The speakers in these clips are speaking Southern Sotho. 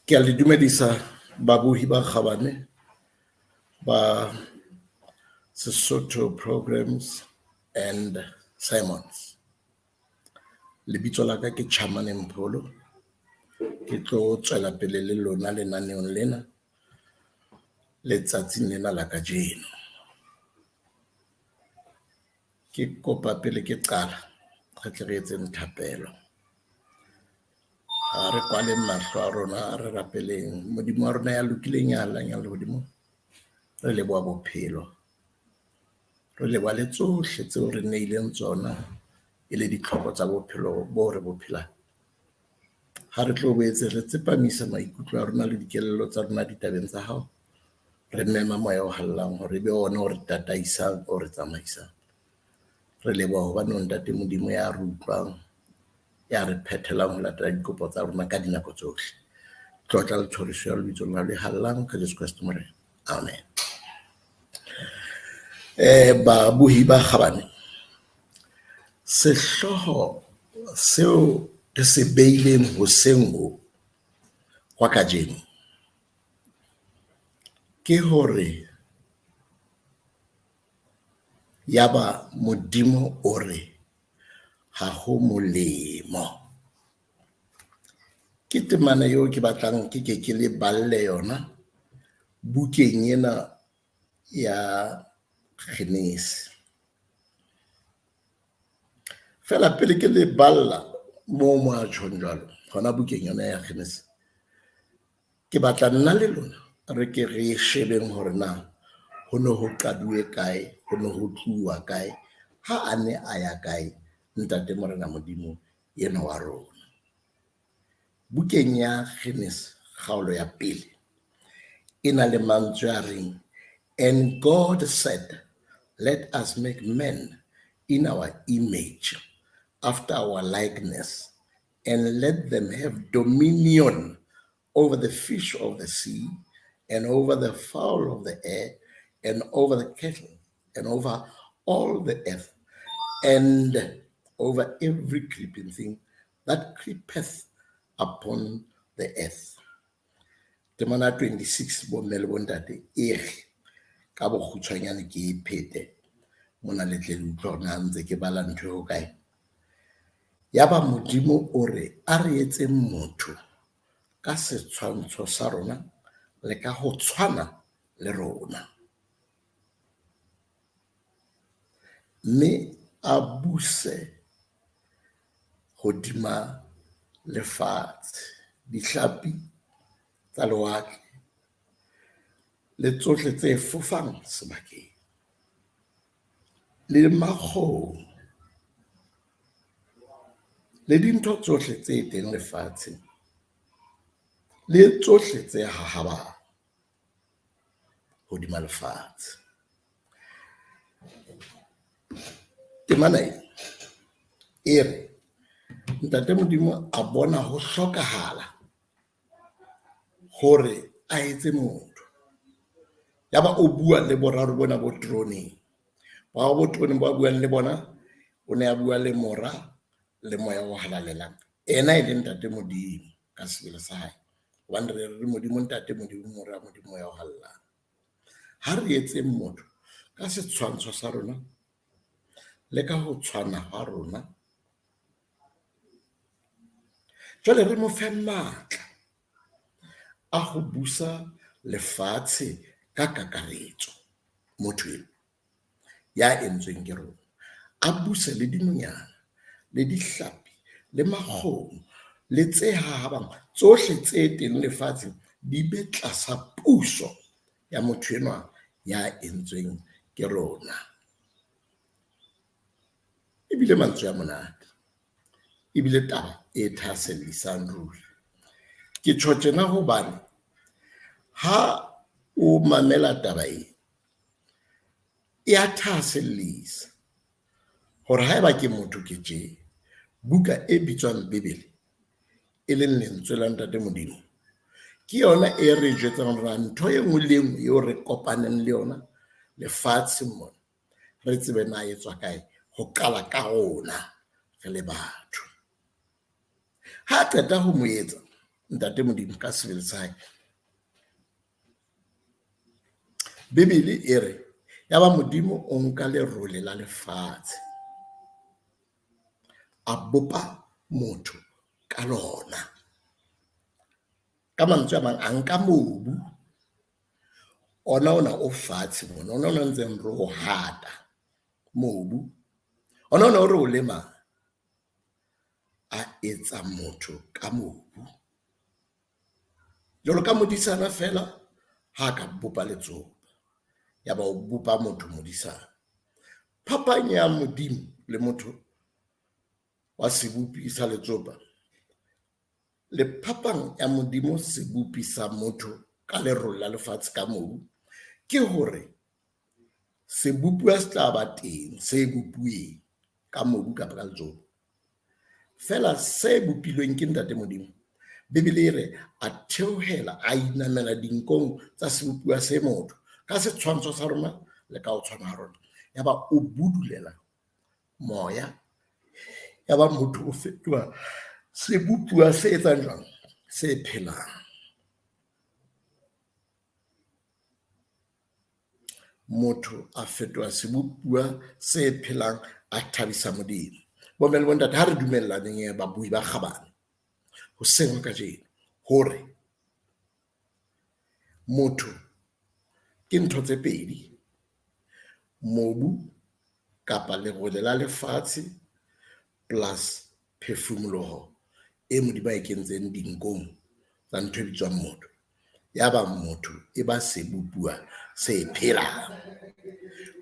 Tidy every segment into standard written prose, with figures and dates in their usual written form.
Ke a le dumedisa babohi ba kgabane ba Sesotho Programs and Sermons. Lebitso la ka ke Tjhamane Mpholo, ke tlo tswela pele le lona lenaneong lena letsatsing lena la kajeno. Ke kopa pele ke qala re tle re etseng thapelo. Ha re kwaleng mahlo a rona re rapeleng Modimo wa rona ya lokileng, ya ya lehodimong. Re leboha bophelo, re leboha le tsohle tseo re neileng tsona e le ditlhoko tsa bophelo bo re bo phelang. Ha re tlo boetse re tsepamisa maikutlo a rona le dikelello tsa rona ditabeng tsa hao, re mema moya o halalelang hore ebe ona o re tataisang, o re tsamaisang. Re leboha hobane o ntate Modimo ya re utlwang, ya re phethelang ho latela dikopo tsa rona ka dinako tsohle. Tlotla le thoriso ya lebitsong la hao le halalelang ka Jeso Kreste Morena, amen. Babohi ba kgabane, sehlooho seo re se beileng hoseng ho hwa kajeno, ke hore ya ba Modimo o re ha ho molemo. Ke temana eo ke batlang ke ke ke le balle yona bukeng ena ya Kgenese. Feela pele ke le balla moo mo a tjhong jwalo hona bukeng yona ya Kgenese. Ke batla nna le lona re ke re shebeng hore na ho no ho qaduwe kae, ho no ho tluwa kae ha a ne a ya kae ntate Morena Modimo enwa wa rona. Bukeng ya Kgenese kgaolo ya pele e na le mantswe a reng, and God said, let us make man in our image, after our likeness, and let them have dominion over the fish of the sea, and over the fowl of the air, and over the cattle, and over all the earth, and over every creeping thing that creepeth upon the earth. Temana 26 bomme le bontate e re ka bokgutshwanyane ke e phete mona le tle le utlwe hore na ntse ke bala ntho e hokae. Yaba Modimo o re a re etseng motho ka setshwantsho sa rona le ka ho tshwana le rona, mme a buse hodima lefatshe, dihlapi tsa lewatle le tsohle tse fofang sebakeng le makgomo le dintho tsohle tse teng lefatsheng le tsohle tse hahabang hodima lefatshe. Temana e e re ntate Modimo a bona ho hlokahala hore a etse motho. Yaba o bua le boraro bona bo teroneng. Boraro bo teroneng ba buang le bona, o ne a bua le Mora le Moya o Halalelang. Ena e le ntate Modimo ka sebele sa hae. Hobane re re Modimo Ntate, Modimo Mora, Modimo Moya o Halalelang. Ha re etseng motho ka setshwantsho sa rona le ka ho tshwana ha rona. Jwale re mo fe matla a ho busa lefatshe ka kakaretso, motho eo ya entsweng ke rona. A buse le dinonyana le dihlapi le makgomo le tse hahabang tsohle tse teng lefatsheng di be tlasa puso ya motho enwa ya entsweng ke rona. Ebile mantswe a monate, ebile taba e thahasellisang ruri. Ke tjho tjena hobane ha o mamela taba e, ya thahasellisa hore haeba ke motho ke tje, buka e bitswang Bebele e leng lentswe la ntate Modimo, ke yona e re jwetsang hore ntho e nngwe le e nngwe eo re kopaneng le yona lefatsheng mona, re tsebe na e tswa kae, ho qala ka rona re le batho. Ha qeta ho mo etsa, Ntate Modimo ka sebele sa hae. Bibele e re yaba Modimo o nka lerole la lefatshe a bopa motho ka lona. Ka mantswe a mang, a nka mobu ona ona o fatshe mona, ona ona ntseng re o hata mobu, ona ona o re o lemang, a etsa motho ka mobu. Jwalo ka modisana feela ha ka bopa letsopa, yaba o bopa motho modisana. Phapang ya Modimo le motho wa sebopi sa letsopa le phapang ya Modimo sebopi sa motho ka lerole la lefatshe ka mobu, ke hore sebopuwa se tla ba teng se bopuweng ka mobu kapa ka letsopa. Feela se bopilweng ke Ntate Modimo, Bibele e re a theohela a inamela dinkong tsa sebopuwa se motho ka setshwantsho sa rona le ka ho tshwana ha rona. Yaba o budulela moya, yaba motho o fetoha sebopuwa se etsang jwang? Se phelang. Motho a fetoha sebopuwa se phelang, a thabisa Modimo. Bomme le bontate, ha re dumellaneng babui ba kgabane hoseng ha kajeno hore motho ke ntho tse pedi, mobu kapa lerole la lefatshe plus phefumoloho e Modimo a e kentseng dinkong tsa ntho e bitswang motho. Yaba motho e ba sebopuwa se phelang.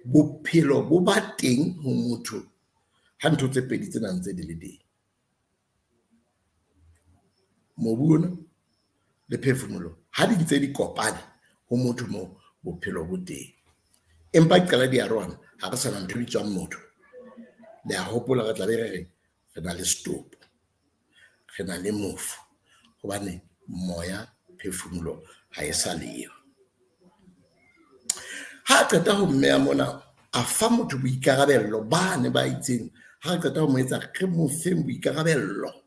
Bophelo bo ba teng ho motho ha ntho tse pedi tsena ntse di le teng. Mobu ona le phefumoloho ha di ntse di kopane ho motho moo, bophelo bo teng. Empa qala di arohana, ha re sana ntho e bitswang motho. Le a hopola re tla be re re re na le setopo, re na le mofu hobane moya phefumoloho ha e sa leyo. Ha qeta ho mmeha mona, a fa motho boikarabello bane ba itseng. Ha re qeta ho mo etsa, re mo feng boikarabello.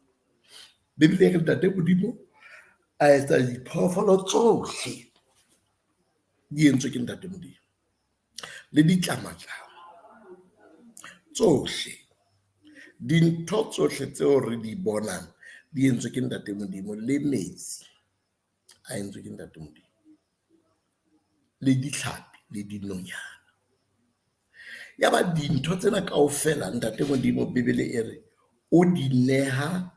Bibele e re Ntate Modimo a etsa diphoofolo tsohle di entswe ke Ntate Modimo le ditlamatlama tsohle, dintho tsohle tseo re di bonang di entswe ke Ntate Modimo, le metsi a entswe ke Ntate Modimo, le ditlhapi le dinonyana. Yaba dintho tsena kaofela Ntate Modimo Bibele e re o di neha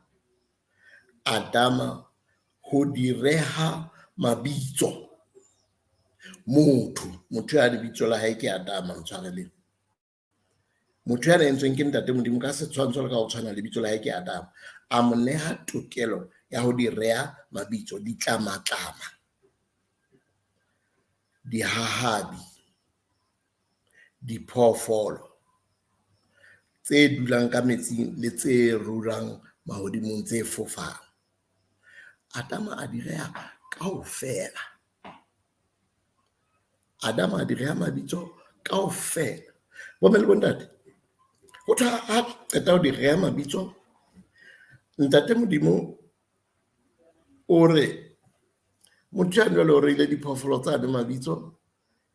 Adama ho di reha mabitso. Motho, motho ya lebitso la hae ke Adama, ntshwareleng. Motho ya entsweng ke Ntate Modimo ka setshwantsho le ka ho tshwana, lebitso la hae ke Adama. A mo neha tokelo ya ho di reha mabitso, ditlamatlama, dihahabi, diphoofolo tse dulang ka metsing le tse rurang mahodimong tse fofang. Adama a di reha kaofela. Adama a di reha mabitso kaofela. Bomme le bontate, ho thwe ha qeta ho di reha mabitso, Ntate Modimo o re motho ya jwale o reile diphoofolo tsane mabitso,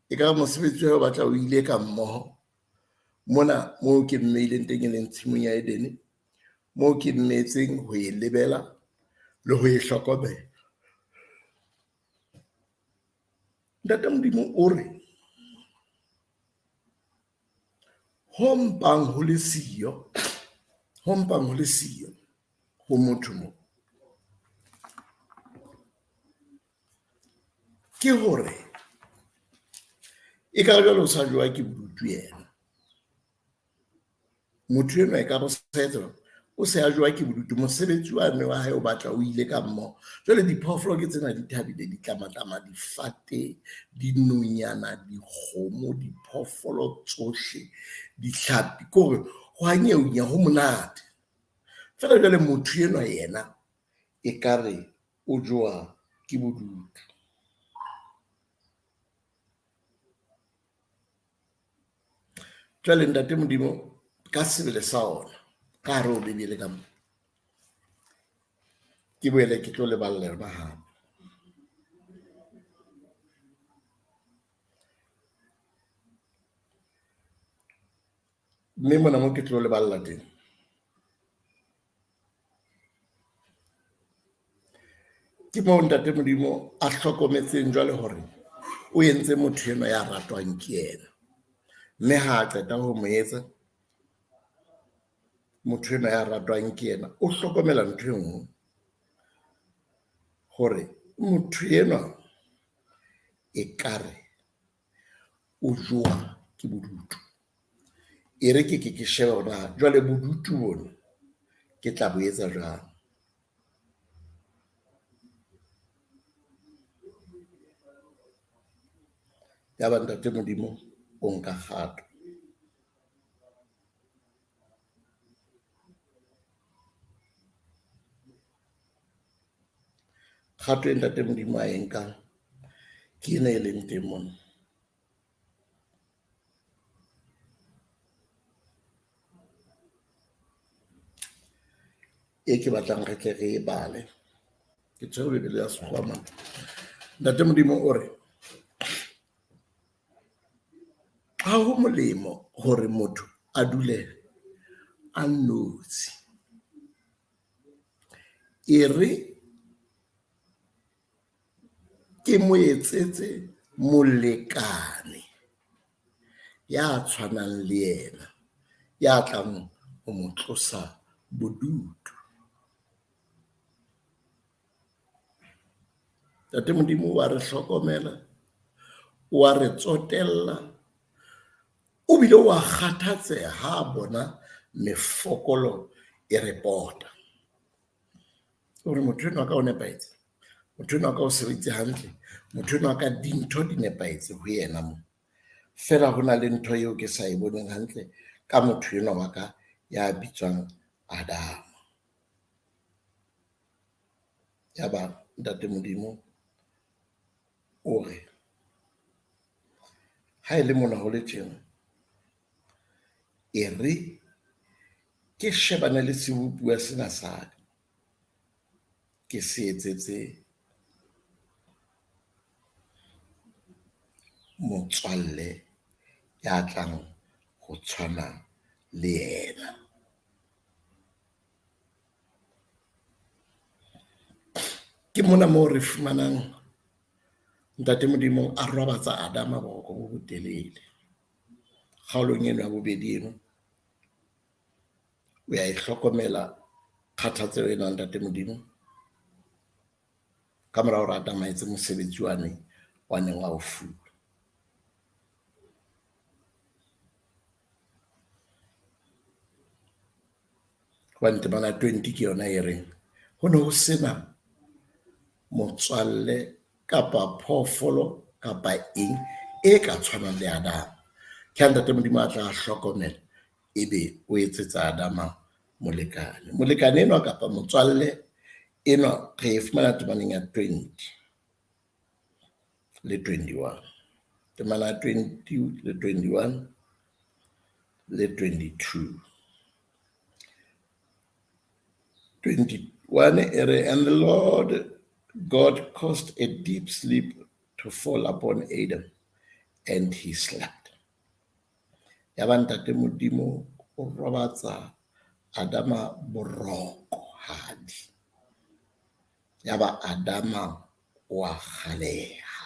ekare mosebetsi wa hae o batla o ile ka mmoho mona moo ke mmeileng teng e leng tshimong ya Edene, moo ke mmetseng ho e lebela le ho e hlokomela. Ntate Modimo o re ho mpang ho le siyo, ho mpang ho le siyo ho motho mo, ke hore ekare jwale o sa jowa ke bodutu yena. Motho enwa ekare o sa etsa, o se a jowa ke bodutu, mosebetsi wane wa hae o batla o ile ka mmoho. Jwale diphoofolo ke tsena di thabile, ditlamatlama, difate, dinonyana, dikgomo, diphoofolo tsohle, ditlhapi, ke hore ho a nyeunya, ho monate. Feela jwale motho enwa yena ekare o jowa ke bodutu. Jwale Ntate Modimo ka sebele sa ona ka hare ho Bibele ka mo, Ke boele ke tlo le balla yona hape. Mme mona mo ke tlo le balla teng. Ke moo ntate Modimo a hlokometseng jwale hore o entse motho enwa ya ratwang ke yena. Mme ha a qeta ho mo etsa motho enwa ya ratwang ke yena, o hlokomela ntho e nngwe hore motho enwa ekare o jowa ke bodutu. E re ke ke ke shebe hore na jwale bodutu bona ke tla bo etsa jwang. Yaba ntate Modimo o nka kgato. Kgato e ntate Modimo ae nkang ke ena e leng teng mona. E ke batlang re tle re e bale. Ke tshwere Bebele ya sekgowa mona. Ntate Modimo o re, ha ho molemo hore motho a dule a nnotshi. E re ke mo etsetse molekane ya tshwanang le yena, ya tlang ho mo tlosa bodutu. Ntate Modimo wa re hlokomela, wa re tsotella, o bile wa kgathatseha ha bona mefokolo e re pota. Hore motho enwa wa ka o nepahetse, motho enwa wa ka o sebeditse hantle, motho enwa wa ka dintho di nepahetse ho yena mo. Feela hona le ntho eo ke sa e boneng hantle ka motho enwa wa ka ya bitswang Adama. Yaba ntate Modimo o re ha ele mona ho le tjena, e re ke shebane le sebopuwa sena sa ka, ke se etsetse motswalle ya tlang ho tshwana le yena. Ke mona moo re fumanang ntate Modimo a robatsa Adama boroko bo botelele. Kgaolong eno ya bobedi eno o ya e hlokomela kgathatseho ena ntate Modimo ka mora hore Adama a etse mosebetsi wane wa neng a o fuwe. Hobane temana 20 ke yona e reng ho ne ho sena motswalle kapa phoofolo kapa eng e ka tshwanang le Adama. Ke ha ntate Modimo a tla hlokomela ebe o etsetsa Adama molekane. Molekane enwa kapa motswalle enwa re e fumana temaneng ya 20 le 21. Temana ya 20 le 21 le 22. 21 e re, and the Lord God caused a deep sleep to fall upon Adam, and he slept. Yaba ntate Modimo o robatsa Adama borokohadi. Yaba Adama o a kgaleha.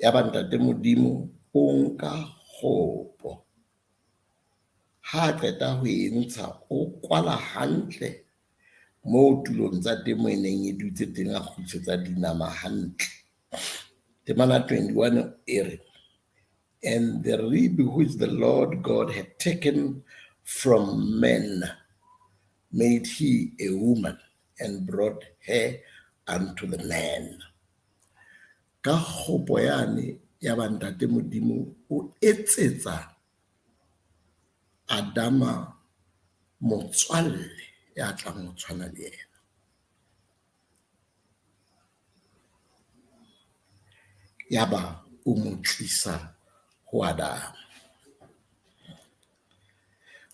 Yaba ntate Modimo o nka kgopo. Ha qeta ho e ntsha, o kwala hantle moo tulong tsa teng moo e neng e dutse teng, a kgutlisetsa dinama hantle. Temana 21 e re, and the rib which the Lord God had taken from man made he a woman and brought her unto the man. Ka kgopo yane ya ba ntate Modimo o etsetsa Adama motswalle ya tlang ho tshwana le yena. Yaba o mo tlisa ho Adama.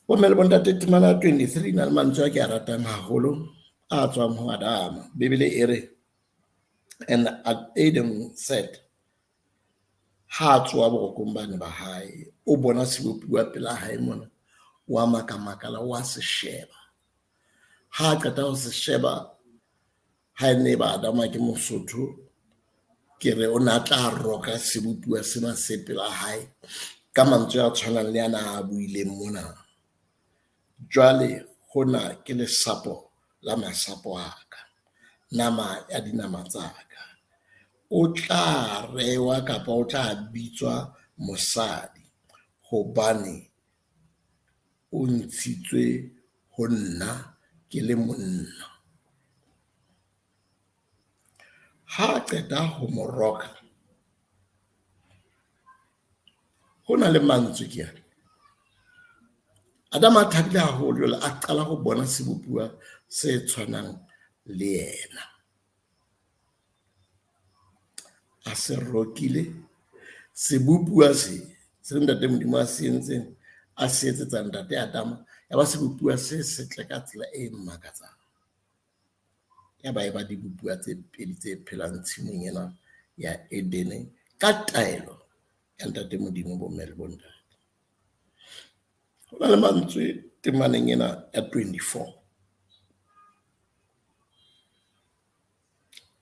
Bomme le bontate, temana 23 na le mantswe a ke a ratang haholo a tswang ho Adama. Bibele e re, and Adam said, ha a tsoha borokong bane ba hae, o bona sebopuwa pela hae mona, wa makamakala, wa se sheba. Ha a qeta ho se sheba, ha e ne ba Adama ke Mosotho, ke re o ne a tla roka sebopuwa sena se pela hae ka mantswe a tshwanang le ana a buileng mona. Jwale hona ke lesapo la masapo a ka, nama ya dinama tsa ka. O tla rewa kapa o tla bitswa mosadi hobane o ntshitswe ho nna ke le monna. Ha qeta ho mo roka, ho na le mantswe ke ana. Adama a thabile haholo jwale a qala ho bona sebopuwa se tshwanang le yena. A se rokile sebopuwa se se ntate Modimo a se entseng, a se etsetsa ntate Adama, ya ba sebopuwa se setle ka tsela e makatsang. Ya ba e ba dibopuwa tse pedi tse phelang tshimong ena ya Edene ka taelo ya ntate Modimo bomme le bontate. Ho na le mantswe temaneng ena ya 24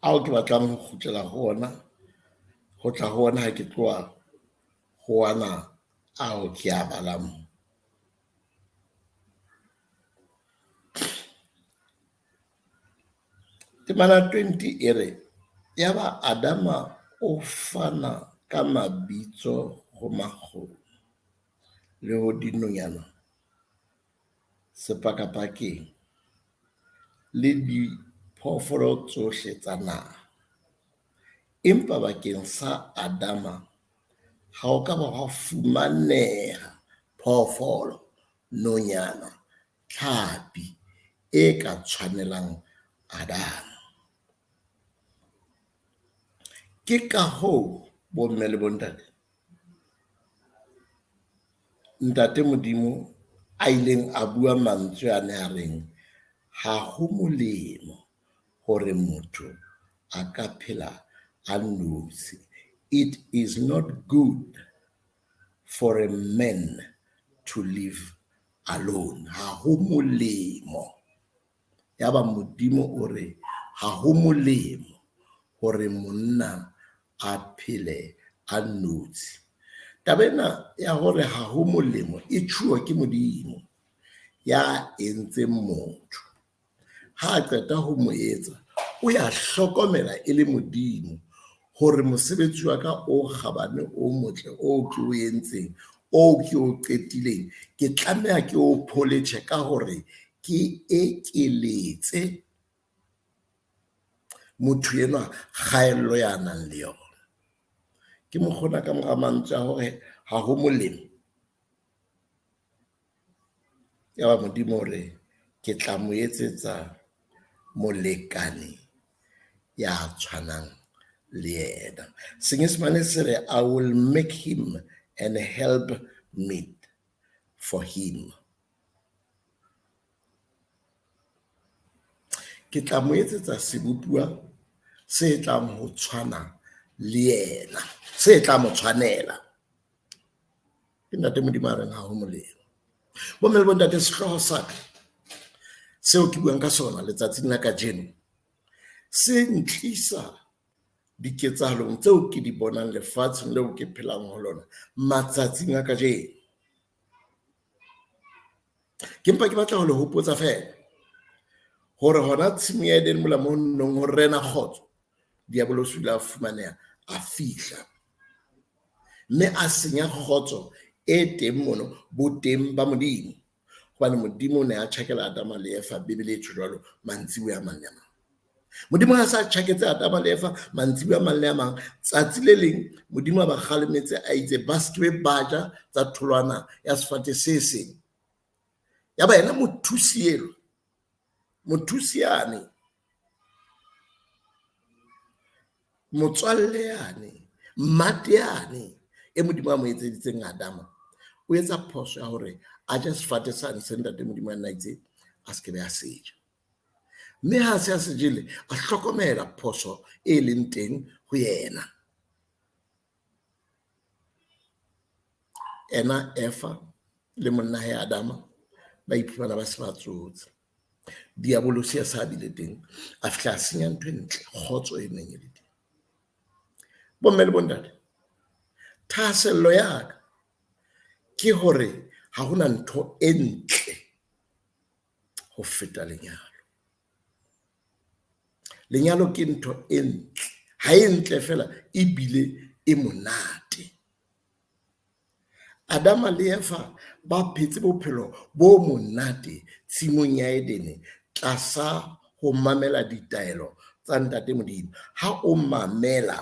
ao ke batlang ho kgutlela ho ona, ho tla ho ona ha ke tloha ho ana ao ke a balang. Temana 20 e re, yaba Adama o fana ka mabitso ho makgomo le ho dinonyana sepakapakeng le diphoofolo tsohle tsa naha. Empa bakeng sa Adama ha o ka ba hwa fumaneha phoofolo, nonyana, tlhapi e ka tshwanelang Adama. Ke ka hoo bomme le bontate, ntate Modimo a ileng a bua mantswe a ne a reng ha ho molemo hore motho a ka phela a nnotshi. It is not good for a man to live alone. Ha ho molemo. Yaba Modimo o re ha ho molemo hore monna a phele a nnotshi. Taba ena ya hore ha ho molemo e tjhuwa ke Modimo ya entseng motho. Ha a qeta ho mo etsa, o ya hlokomela e le Modimo hore mosebetsi wa ka o kgabane, o motle, o ke o entseng, o ke o qetileng, ke tlameha ke o pholetjhe ka hore ke ekeletse motho enwa kgaello ya nang le yona. Ke mokgona ka mora mantswe a hore ha ho molemo. Yaba Modimo o re ke tla mo etsetsa molekane ya tshwanang le yena. Senyesemane se re, I will make him an help meet for him. Ke tla mo etsetsa sebopuwa se tlang ho tshwana le yena, se tla mo tshwanela. Ke ntate Modimo a reng ha ho molemo. Bomme le bontate, sehlooho sa ka seo ke buang ka sona letsatsing la kajeno se ntlisa diketsahalong tseo ke di bonang lefatsheng leo ke phelang ho lona matsatsing a kajeno. Ke mpa ke batla ho le hopotsa feela hore hona tshimo ya Edene mola mo nnong ho rena kgotso, diabolosi o ile a fumaneha a fihla mme a senya kgotso e teng mono boteng ba Modimo. Hobane Modimo o ne a tjhakela Adama le Eva, Bibele e tjho jwalo, mantsiboya a mang le a mang. Modimo ha sa tjhaketse Adama le Eva mantsiboya a mang le a mang, tsatsi le leng Modimo a ba kgalemetse a itse ba se ke ba ja tsa tholwana ya sefate se seng. Ya ba yena mothusi elwa, mothusi yane, motswalle yane, mmate yane e Modimo a mo etseditseng Adama, o etsa phoso ya hore a je sefate sane se ntate Modimo a nna itse a se ke be a se ja. Mme ha se a se jele, a hlokomela phoso e leng teng ho yena. Ena Eva le monna hae Adama ba iphumana ba se ba tsotse. Diabolosi a sa bile teng, a fihla a senya ntho e ntle, kgotso e neng e le teng. Bomme le bontate, thahasello ya ka ke hore ha hona ntho e ntle ho feta lenyalo. Lenyalo ke ntho e ntle, ha e ntle fela ebile e monate. Adama le Eva ba phetse bophelo bo monate tshimong ya Edene tlasa ho mamela ditaelo tsa Ntate Modimo. Ha o mamela,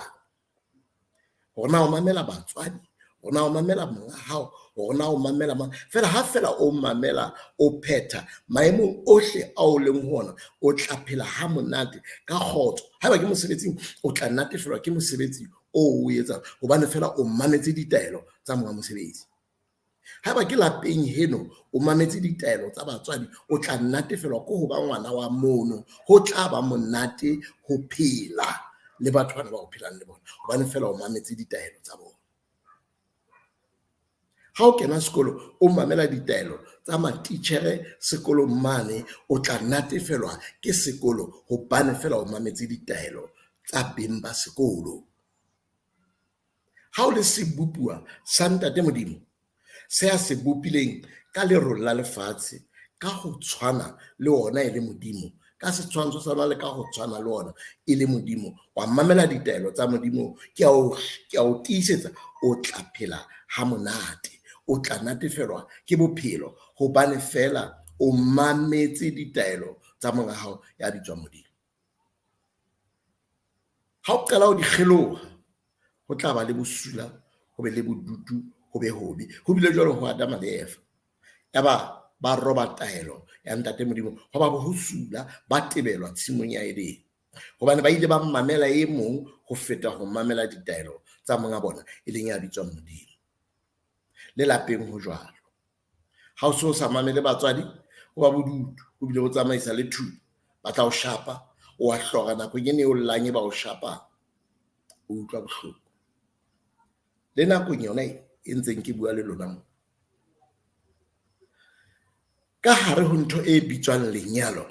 hore na o mamela batswadi, hore na o mamela monga hao, hore na o mamela mang, fela ha fela o mamela, o phetha maemong ohle ao o leng ho ona, o tla phela ha monate ka kgotso. Haeba ke mosebetsing, o tla natefelwa ke mosebetsi o o etsang hobane fela o mametse ditaelo tsa monga mosebetsi. Haeba ke lapeng heno, o mametse ditaelo tsa batswadi, o tla natefelwa ke ho ba ngwana wa mono. Ho tla ba monate ho phela le batho bana ba o phelang le bona hobane fela o mametse ditaelo tsa bona. Ha o kena sekolo, o mamela ditaelo tsa matitjhere sekolong mane, o tla natefelwa ke sekolo hobane fela o mametse ditaelo tsa beng ba sekolo. Ha o le sebopuwa sa Ntate Modimo, se a se bopileng ka lerole la lefatshe, ka ho tshwana le ona e le Modimo, ka setshwantsho sa ona le ka ho tshwana le ona e le Modimo, wa mamela ditaelo tsa Modimo, ke a o tiisetsa, o tla phela ha monate, o tla natefelwa ke bophelo hobane fela o mametse ditaelo tsa monga hao ya bitswang Modimo. Ha o qala ho di kgeloha, ho tla ba le bosula, ho be le bodutu, ho be hobe. Ho bile jwalo ho Adama le Eva. Yaba ba roba taelo ya Ntate Modimo, ho ba bosula, ba tebelwa tshimong ya Edene. Hobane ba ile ba mamela e mong ho feta ho mamela ditaelo tsa monga bona, e leng ya bitswang Modimo. Le lapeng ho jwalo. Ha o se o sa mamele batswadi, o ba bodutu, o bile o tsamaisa le thupa, ba tla o shapa, o a hlora nakong eno e o llang e ba o shapang, o utlwa bohloko. Le nakong yona e ntseng ke bua le lona mo, ka hare ho ntho e bitswang lenyalo,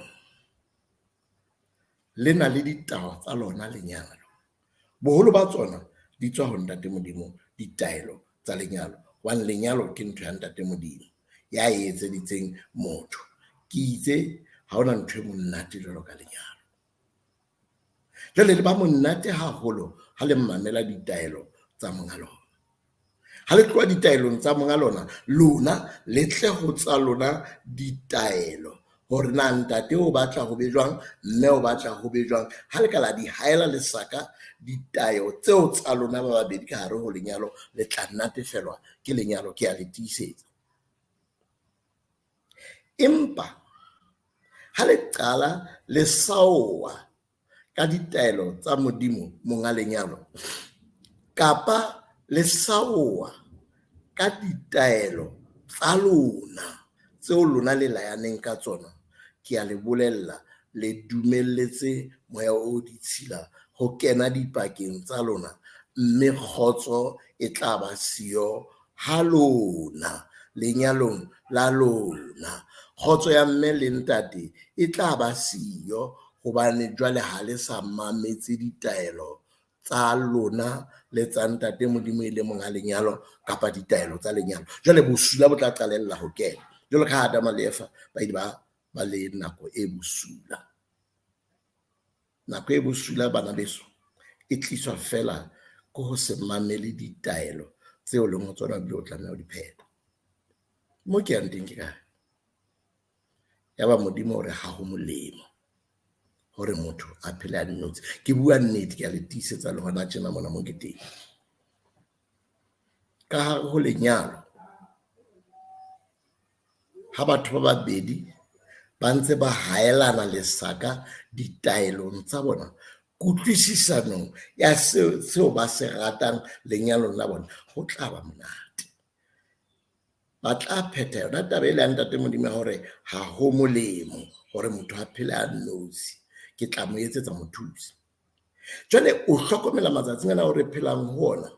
le na le ditaba tsa lona lenyalo. Boholo ba tsona di tswa ho Ntate Modimo, ditaelo tsa lenyalo. Hobane lenyalo ke ntho ya Ntate Modimo ya e etseditseng motho. Ke itse ha hona ntho e monate jwalo ka lenyalo. Jwale le ba monate haholo ha le mamela ditaelo tsa monga lona. Ha le tloha ditaelong tsa monga lona, lona le tle ho tsa lona ditaelo hore na ntate o batla ho be jwang, mme o batla ho be jwang. Ha le ka la di haela lesaka ditaelo tseo tsa lona ba babedi ka hare ho lenyalo, le tla natefelwa ke lenyalo, ke a le tiisetsa. Empa ha le qala le saowa ka ditaelo tsa Modimo monga lenyalo, kapa le saowa ka ditaelo tsa lona tseo lona le layaneng ka tsona, ke a le bolella, le dumelletse moya o ditshila ho kena dipakeng tsa lona, mme kgotso e tla ba siyo ha lona lenyalong la lona. Kgotso ya mme le ntate e tla ba siyo hobane jwale ha le sa mametse ditaelo tsa lona le tsa Ntate Modimo e le monga lenyalo kapa ditaelo tsa lenyalo. Jwale bosula bo tla qalella ho kena. Jwalo ka ha Adama le Eva ba ile ba le nako e bosula. Nako e bosula bana beso e tliswa fela ke ho se mamele ditaelo tseo leng ho tsona ebile o tlameha ho di phetha. Mo ke yang teng ke kae? Yaba Modimo o re ha ho molemo hore motho a phele a nnotshi. Ke bua nnete, ke a le tiisetsa le hona tjena mona mo ke teng. Ka hare ho lenyalo, ha batho ba babedi ba ntse ba haelana lesaka ditaelong tsa bona, kutlwisisanong ya seo ba se ratang lenyalong la bona, ho tla ba monate. Ba tla phetha yona taba ele ya Ntate Modimo ya hore ha ho molemo hore motho a phele a nnotshi. Ke tla mo etsetsa mothusi. Jwale o hlokomela matsatsing ana ao re phelang ho ona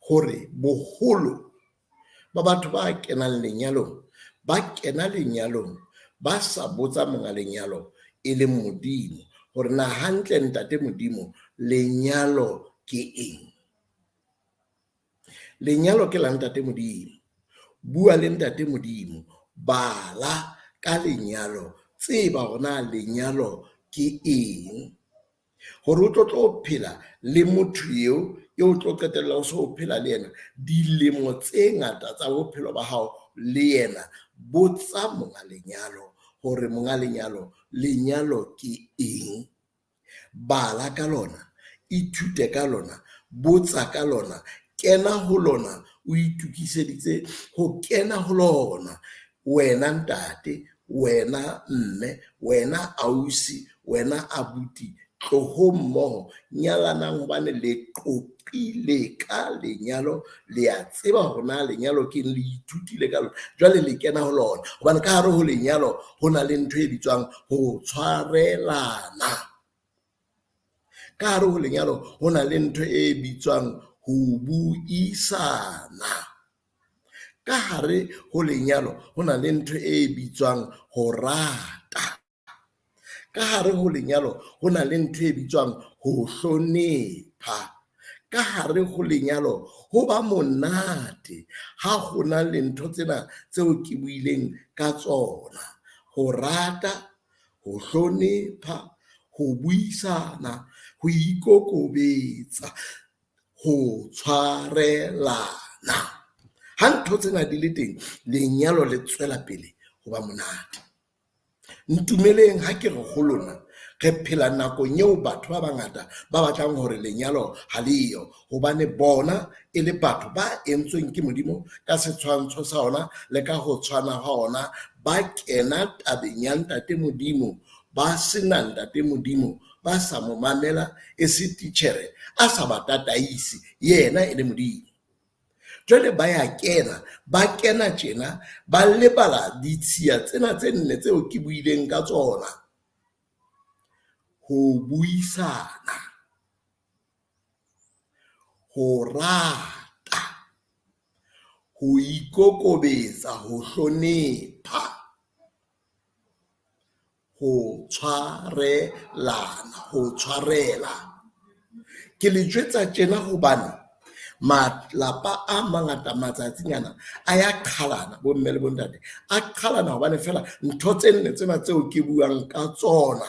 hore boholo ba batho ba kenang lenyalong ba kena lenyalong ba sa botsa monga lenyalo e leng Modimo hore na hantle ntate Modimo lenyalo ke eng. Lenyalo ke la ntate Modimo. Bua le ntate Modimo, bala ka lenyalo, tseba hore na lenyalo ke eng. Hore o tlo phela le motho eo eo tlo qetella o so o phela le yena dilemo tse ngata tsa bophelo ba hao le yena. Botsa monga lenyalo hore monga lenyalo, lenyalo ke eng. Bala ka lona, ithute ka lona, botsa ka lona, kena ho lona o itukiseditse ho kena ho lona. Wena ntate, wena mme, wena ausi, wena abuti, tloho mmoho, nyalanang hobane le qoqile ka lenyalo, le a tseba hore na lenyalo ke eng, le ithutile ka lona, jwale le kena ho lona. Hobane ka hare ho lenyalo ho na le ntho e bitswang ho tshwarelana. Ka hare ho lenyalo ho na le ntho e bitswang ho buisana. Ka hare ho lenyalo ho na le ntho e bitswang ho rata. Ka hare ho lenyalo ho na le ntho e bitswang ho hlonepha. Ka hare ho lenyalo ho ba monate ha ho na le ntho tsena tseo ke buileng ka tsona. Ho rata, ho hlonepha, ho buisana, ho ikokobetsa, ho tshwarelana. Ha ntho tsena di le teng, lenyalo le tswela pele ho ba monate. Ntumeleng ha ke re ho lona, re phela nakong eo batho ba bangata ba batlang hore lenyalo ha leyo, hobane bona e le batho ba entsweng ke Modimo ka setshwantsho sa ona le ka ho tshwana ha ona, ba kena tabeng ya ntate Modimo, ba sena ntate Modimo, ba sa mo mamela e se titjhere, a sa ba tataise, yena e le Modimo. Jwale ba ya kena, ba kena tjena, ba lebala ditshiya tsena tse nne tseo ke buileng ka tsona. Ho buisana, ho rata, ho ikokobetsa, ho hlonepha, ho tshwarelana, ho tshwarela. Ke le jwetsa tjena hobane malapa a mangata matsatsing ana a ya qhalana, bomme le bontate, a qhalana hobane fela ntho tse nne tsena tseo ke buang ka tsona,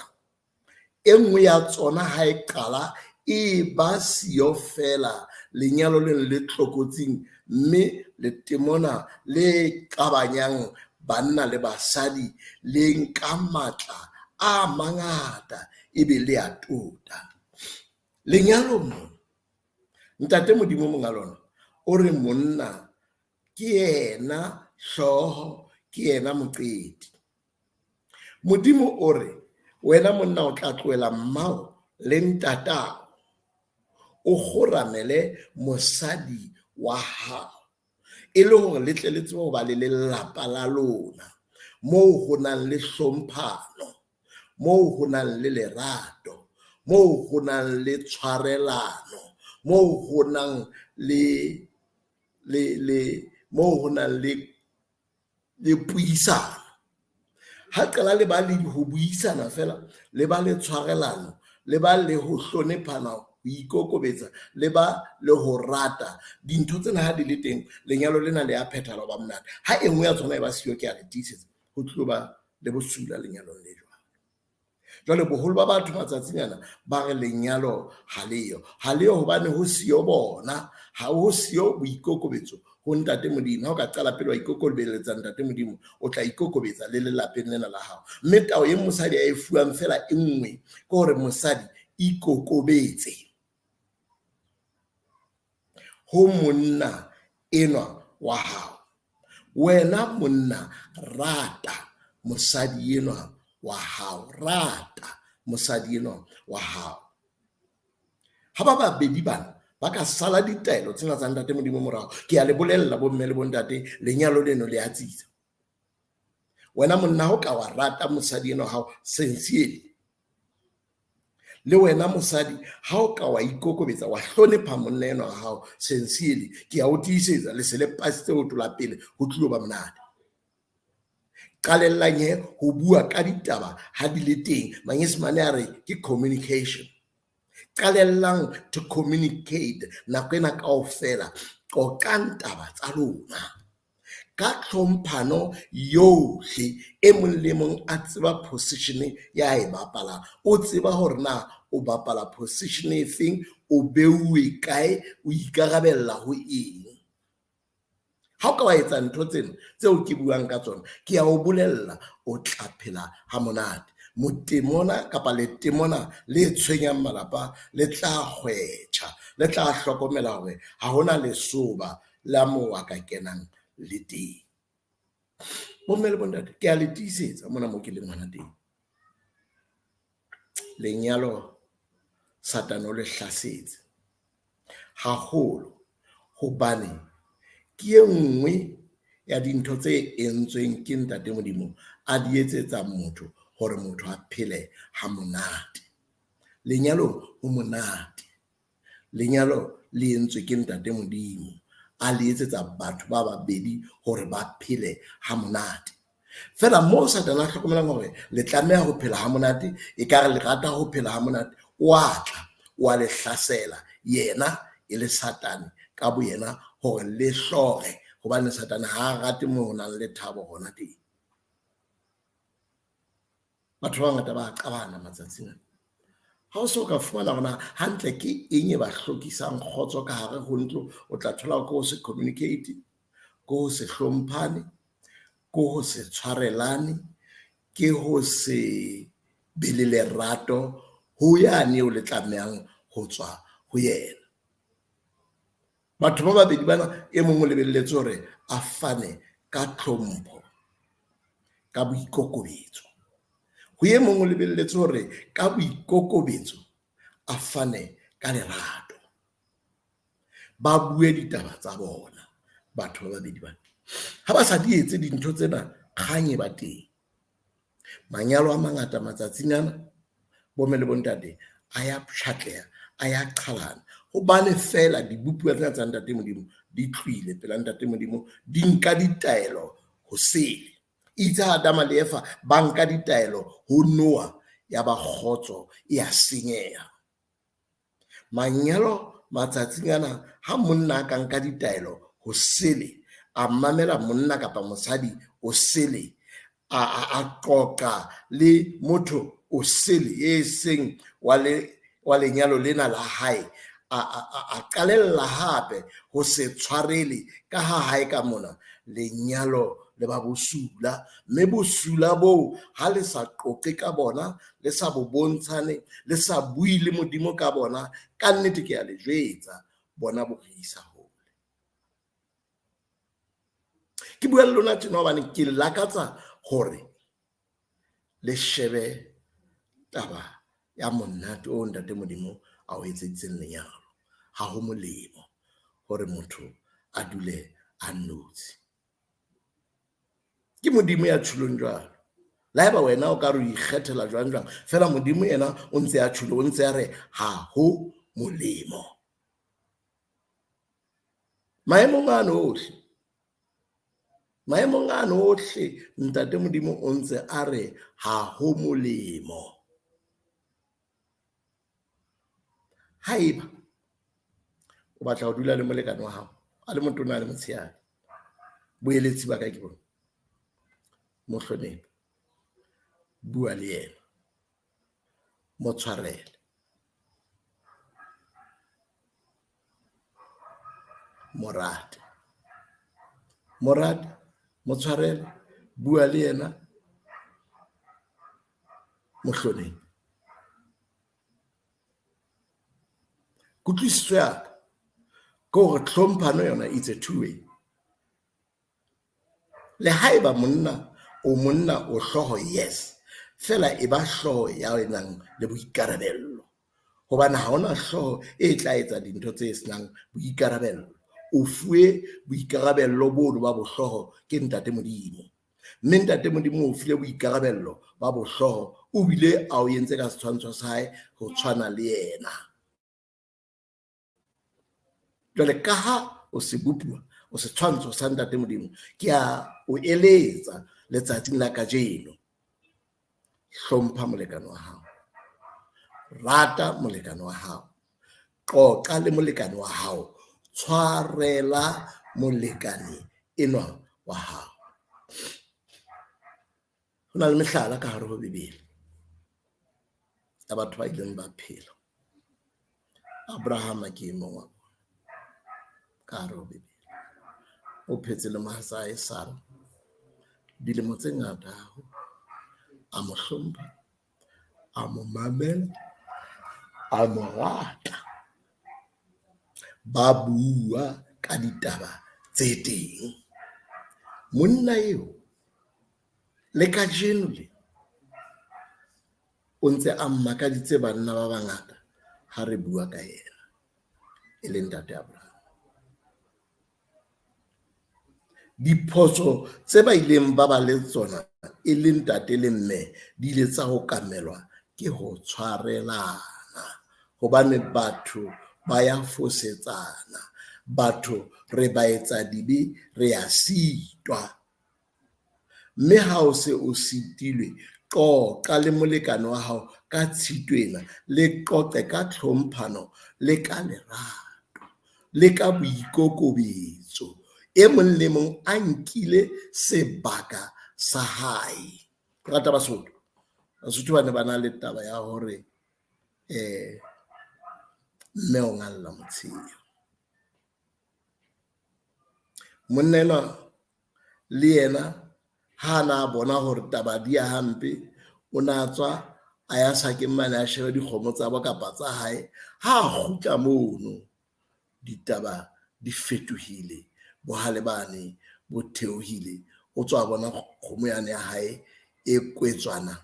e nngwe ya tsona ha e qala e ba siyo fela lenyalo leno le tlokotsing, mme letemona le qabanyang banna le basadi le nka matla a mangata ebe le a tota. Lenyalo mo, ntate Modimo monga lona o re monna ke yena hlooho, ke yena moqedi. Modimo o re wena monna o tla tlohela mmao le ntatao, o kgoramele mosadi wa hao e le hore le tle le tsebe ho ba le lelapa la lona moo ho nang le hlomphano, moo ho nang le lerato, moo ho nang le tshwarelano, moo ho nang le le le moo ho nang le le puisano. Ha qala le ba le ho buisana fela, le ba le tshwarelano, le ba le ho hlonephana, ho ikokobetsa, le ba le ho rata. Dintho tsena ha di le teng, lenyalo lena le a phethahala ho ba monate. Ha e nngwe ya tsona e ba siyo, ke a le tiisetsa, ho tlo ba le bosula lenyalong le jwalo. Jwale boholo ba batho matsatsing ana ba re lenyalo ha leyo. Ha leyo hobane ho siyo bona, ha ho siyo boikokobetso ho ntate Modimo. Ha o ka qala pele wa ikokobeletsa ntate Modimo, o tla ikokobetsa le lelapeng lena la hao. Mme tao e mosadi a e fuwang fela e nngwe ke hore mosadi ikokobetse ho monna enwa wa hao. Wena monna rata mosadi enwa wa hao, rata mosadi enwa wa hao. Ha ba babedi bana ba ka sala ditaelo tsena tsa ntate Modimo morao, ke a le bolella bomme le bontate, lenyalo leno le a tsitsa. Wena monna ha o ka wa rata mosadi enwa wa hao sincerely, Le wena mosadi, ha o ka wa ikokobetsa wa hlonepha monna enwa wa hao sincerely, ke a o tiisetsa le se le pasitse ho tola pele ho tlilo ba monate. Qalellang he ho bua ka ditaba ha di le teng. Manyesemane a re ke communication. Qalellang to communicate nako ena kaofela. Qoqang taba tsa lona ka tlhomphano yohle. E mong le mong a tseba position ya e bapalang, o tseba hore na o bapala position e feng, o beuwe kae, o ikarabella ho eng. Ha o ka wa etsa ntho tsena tseo ke buang ka tsona, ke a o bolella o tla phela ha monate. Motemona kapa letemona le tshwenyang malapa le tla kgwetjha, le tla hlokomela hore ha hona lesoba la moo a ka kenang le teng. Bomme le bontate, ke a le tiisetsa mona mo ke leng hona teng. Lenyalo Satane o le hlasetse haholo hobane ke e nngwe ya dintho tse entsweng ke Ntate Modimo a di etsetsa motho hore motho a phele ha monate. Lenyalong ho monate. Lenyalo le entswe ke Ntate Modimo a le etsetsa batho ba babedi hore ba phele ha monate. Feela moo Satane a hlokomelang hore le tlameha ho phela ha monate, ekare le rata ho phela ha monate, o a tla, o a le hlasela, yena e le Satane ka boyena hore le hlore, hobane Satane ha a rate moo ho nang le thabo hona teng. Batho ba bangata ba qabana matsatsing ana. Ha o so ka fumana hore na hantle ke eng e ba hlokisang kgotso ka hare ho ntlo, o tla thola ko ho se communicate, ko ho se hlomphane, ko ho se tshwarelane, ke ho se be le lerato ho yane eo le tlamehang ho tswa ho yena. Batho ba babedi bana, e mong o lebelletse hore a fane ka tlhompho, ka boikokobetso. Ho e mong o lebelletse hore ka boikokobetso a fane ka lerato. Ba bue ditaba tsa bona batho ba babedi bana. Ha ba sa di etse dintho tsena, kgang e ba teng. Manyalo a mangata matsatsing ana, bomme le bontate, a ya pshatleha, a ya qhalana. Hobane feela dibopuwa tsena tsa Ntate Modimo di tlohile pela Ntate Modimo, di nka ditaelo ho sele. Itse ha Adama le Eva ba nka ditaelo ho Noah, ya ba kgotso e a senyeha. Manyalo matsatsing ana, ha monna a ka nka ditaelo ho sele, a mamela monna kapa mosadi o sele, a qoqa le motho o sele e seng wa lenyalo lena la hae, a qalella hape ho se tshwarele ka ha hae ka mona, lenyalo le ba bosula. Mme bosula boo ha le sa qoqe ka bona, le sa bo bontshane, le sa bue le Modimo ka bona, ka nnete ke a le jwetsa, bona bo re isa hole. Ke bua le lona tjena hobane ke lakatsa hore le shebe taba ya monate o Ntate Modimo a o etseditseng lenyalo. Ha ho molemo hore motho a dule a nnotshi. Ke Modimo ya tjhulong jwalo. Le haeba wena o ka re o ikgethela jwang jwang, feela Modimo yena o ntse a tjhulo, o ntse a re ha ho molemo. Maemong ano ohle, maemong ano ohle, Ntate Modimo o ntse a re ha ho molemo. Haeba o batla ho dula le molekane wa hao, a le motona a le motshehadi, boeletsi ba ka ke bona. Mo hlonephe, bua le yena, mo tshwarele. Mo rate, mo rate, mo tshwarele, bua le yena, mo hlonephe. Kutlwisiso ya ka ke hore tlhomphano yona it's a two way. Le haeba monna o monna o hlooho, yes, feela e ba hlooho ya nang le boikarabello. Hobane ha hona hlooho e tla etsa dintho tse senang boikarabello. O fuwe boikarabello bono ba bohlooho ke Ntate Modimo. Mme Ntate Modimo o file boikarabello ba bohlooho O bile a o entse ka setshwantsho sa hae ho tshwana le yena. Jwale ka ha o sebopuwa, o setshwantsho sa Ntate Modimo, ke a o eletsa letsatsing la kajeno. Hlompha molekane wa hao. Rata molekane wa hao. Qoqa le molekane wa hao. Tshwarela molekane enwa wa hao. Ho na le mehlala ka hare ho Bibele ya batho ba ileng ba phela. Abrahama ke e mong wa bona ka hare ho Bibele. O phetse le mohatsae Sara dilemo tse ngata haholo. A mo hlompha, a mo mamela, a mo rata. Ba bua ka ditaba tse teng. Monna eo le kajeno le o ntse a mmakaditse banna ba bangata ha re bua ka yena, e leng Ntate Abraham. Diphoso tse ba ileng ba ba le tsona e le ntate le mme di ile tsa hokamelwa ke ho tshwarelana, hobane batho ba ya fosetsana, batho re ba etsa dibe, re ya sitwa. Mme ha o se o sitilwe, qoqa le molekane wa hao ka tshito ena, le qoqe ka tlhomphano le ka lerato le ka boikokobetso. E mong le mong a nkile sebaka sa hae. Ke rata Basotho. Basotho ba ne ba na le taba ya hore mme o ngalla motsheo. Monna enwa le yena ha na bona hore taba di ya hampe, o na tswa a ya sakeng mane a shebe dikgomo tsa bo kapa tsa hae. Ha a kgutla mono, ditaba di fetohile, bohale bane bo theohile. O tswa bona kgomo yane ya hae e kwetswana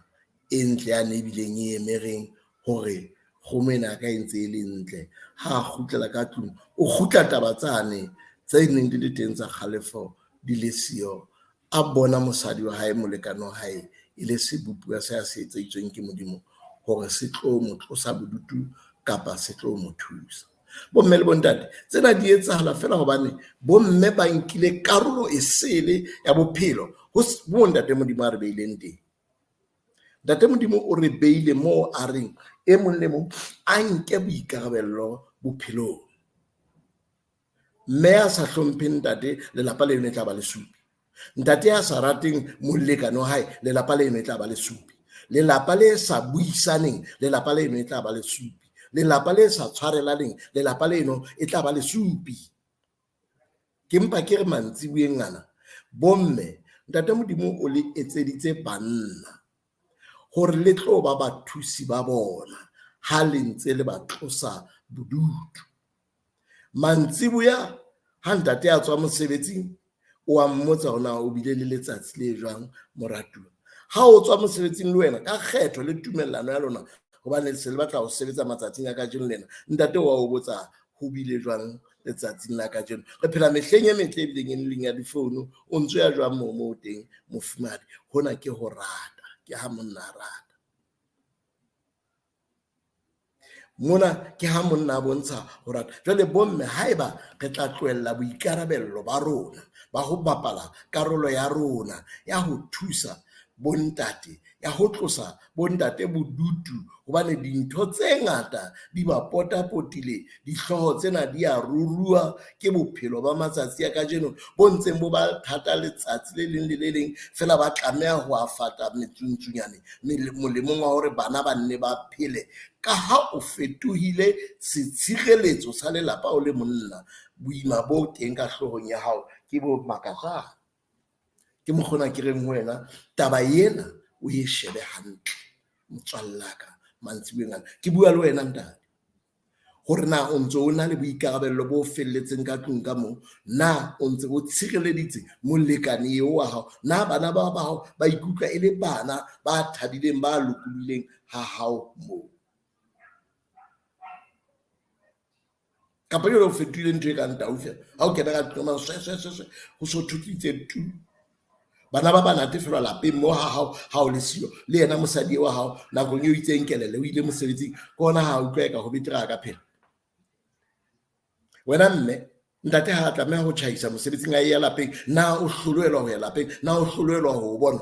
e ntle yane ebileng e emereng hore kgomo ena ka e ntse e le ntle. Ha a kgutlela ka tlung, o kgutla taba tsane tse neng di le teng tsa kgalefo di le siyo. A bona mosadi wa hae, molekane wa hae, e le sebopuwa se a se etseditsweng ke Modimo hore se tlo mo tlosa bodutu kapa se tlo mo thusa. Bomme le bontate, tsena di etsahala feela hobane bomme ba nkile karolo e sele ya bophelo ho bo Ntate Modimo a re beileng teng. Ntate Modimo o re beile moo a reng e mong le mong a nke boikarabello bophelong. Mme a sa hlompheng ntate, lelapa leno e tla ba lesupi. Ntate ya sa rateng molekane wa hae, lelapa leno e tla ba lesupi. Lelapa le sa buisaneng, lelapa leno e tla ba lesupi. Lelapa le sa tshwarelaneng, lelapa leno e tla ba lesupi. Ke mpa ke re mantsiboyeng ana, bomme, Ntate Modimo o le etseditse banna hore le tlo ba bathusi ba bona ha le ntse le ba tlosa bodutu. Mantsiboya ha ntate a tswa mosebetsing, o a mmotsa hore na o bile le letsatsi le jwang moratuwa. Ha o tswa mosebetsing le wena ka kgetho le tumellano ya lona, hobane se le batla ho sebetsa matsatsing a kajeno lena, ntate wa o botsa ho bile jwang letsatsing la kajeno. Re phela mehleng e metle ebileng e leng ya difounu, o ntso ya jwang moo moo teng mofumahadi. Hona ke ho rata, ke ha monna a rata. Mona ke ha monna a bontsha ho rata. Jwale bomme, haeba re tla tlohella boikarabello ba rona ba ho bapala karolo ya rona ya ho thusa bontate, ya ho tlosa bontate bodutu, hobane dintho tse ngata di ba potapotile, dihlooho tsena di a ruruha ke bophelo ba matsatsi a kajeno bo ntseng bo ba thata letsatsi le leng le le leng, feela ba tlameha ho a fata metsuntsunyane molemong wa hore bana ba nne ba phele. Ka ha o fetohile setshireletso sa lelapa o le monna, boima bo teng ka hloohong ya hao ke bo makatsang. Ke mokgona ke reng ho wena, taba ena o e shebe hantle motswallaka mantsiboyeng ana. Ke bua le wena ntate, hore na o ntso o na le boikarabello bo felletseng ka tlung ka moo, na o ntse o tshireleditse molekane eo wa hao, na bana ba ba hao ba ikutlwa e le bana ba thabileng, ba lokolohileng ha hao moo. Kapa jwale o fetohile ntho e kang tau feela, ha o kena ka tlung, swe, swe, swe, swe, ho so thutsitse tu. Bana ba ba natefelwa lapeng mo ha hao ha o le siyo, le yena mosadi wa hao nakong eo itseng kelele o ile mosebetsing, ke hona ha utlwa eka ho betere a ka phela. Wena mme, ntate ha a tlameha ho tjhaisa mosebetsing a ya lapeng, na o hlolohelwa ho ya lapeng, na o hlolohelwa ho bona?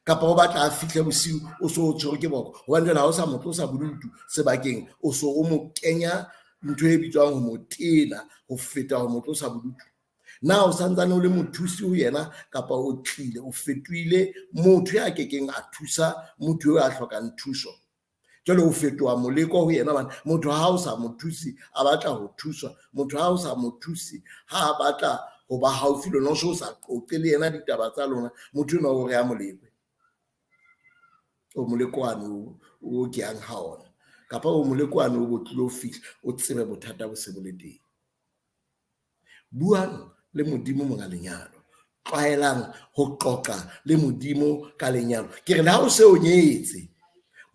Kapa o batla a fihle bosiu o so o tshwerwe ke boko, hobane jwale ha o sa mo tlosa bodutu sebakeng, o so o mo kenya ntho e bitswang ho mo tena ho feta ho mo tlosa bodutu. Na o santsane o le mothusi ho yena, kapa o tlile o fetohile motho ya kekeng a thusa motho eo a hlokang thuso? Jwale o fetoha moleko ho yena, hobane motho ha o sa mo thuse a batla ho thuswa, motho ha o sa mo thuse ha a batla ho ba haufi le lona, o so sa qoqe le yena ditaba tsa lona, motho enwa o re a molekwe. O molekwane o ke yang ha ona, kapa o molekwane o bo tlilo fihla, o tsebe bothata bo se bo le teng. Buang le Modimo monga lenyalo, tlwaelang ho qoqa le Modimo ka lenyalo. Ke re le ha o se o nyetse,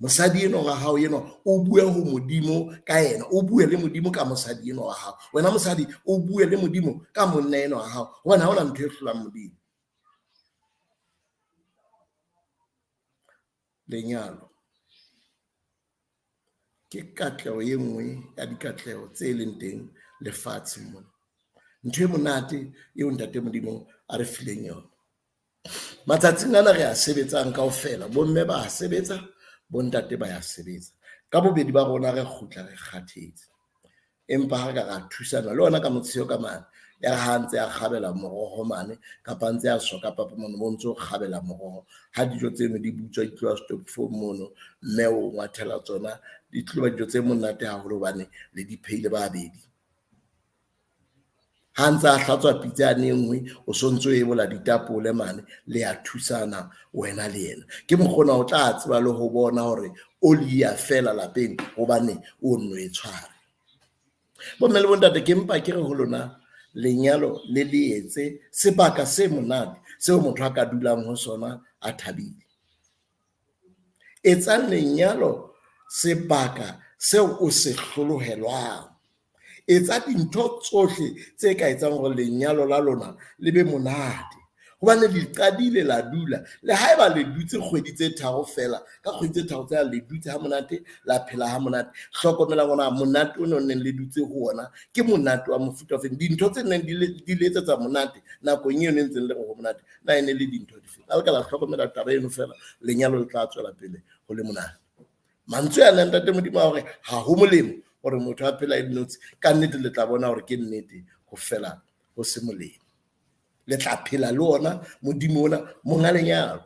mosadi enwa wa hao enwa o bue ho Modimo ka yena, o bue le Modimo ka mosadi enwa wa hao. Wena mosadi o bue le Modimo ka monna enwa wa hao, hobane ha hona ntho e hlolang Modimo. Lenyalo ke katleho e nngwe ya dikatleho tse leng teng lefatsheng mona. Ntho e monate eo ntate Modimo a re fileng yona. Matsatsing ana re a sebetsang kaofela, bomme ba a sebetsa, bontate ba ya sebetsa. Ka bobedi ba rona re kgutla re kgathetse. Empa ha re ka ra thusana le ona ka motsheo ka mane, ya re ha ntse a kgabela moroho mane, kapa ntse a soka papa mane, bo ntso kgabela moroho. Ha dijo tseno di butswa di tloha stokfong mono, mme o ngwathela tsona, di tlo ba dijo tse monate haholo hobane le di phehile ba babedi. Ha ntse a hlatswa pitsa yane e nngwe, o sontso o ebola ditapole mane, le ya thusana wena le yena. Ke mokgona o tla tseba le ho bona hore oli ya fela lapeng hobane o nno e tshware. Bomme le bontate, ke mpa ke re ho lona, lenyalo le le etse sebaka se monate seo motho a ka dulang ho sona a thabile. Etsang lenyalo sebaka seo o se hlolohelwang. Etsa dintho tsohle tse ka etsang hore lenyalo la lona le be monate. Hobane le qadile la dula, le haeba le dutse kgwedi tse tharo fela, ka kgwedi tse tharo tsena le dutse ha monate, la phela ha monate. Hlokomelang hore monate o neng le dutse ho ona ke monate wa mofuta ofeng. Dintho tse neng di le etsetsa monate nakong eo ne ntseng le re ho monate, na e ne le dintho dife? Ha le ka la hlokomela taba eno fela, lenyalo le tla tswela pele ho le monate. Mantswe a nang ntate Modimo a hore ha ho molemo hore motho a phela e nnotshi, ka nnete le tla bona hore ke nnete ho fela ho se molemo. Le tla phela le ona Modimo ona monga lenyalo.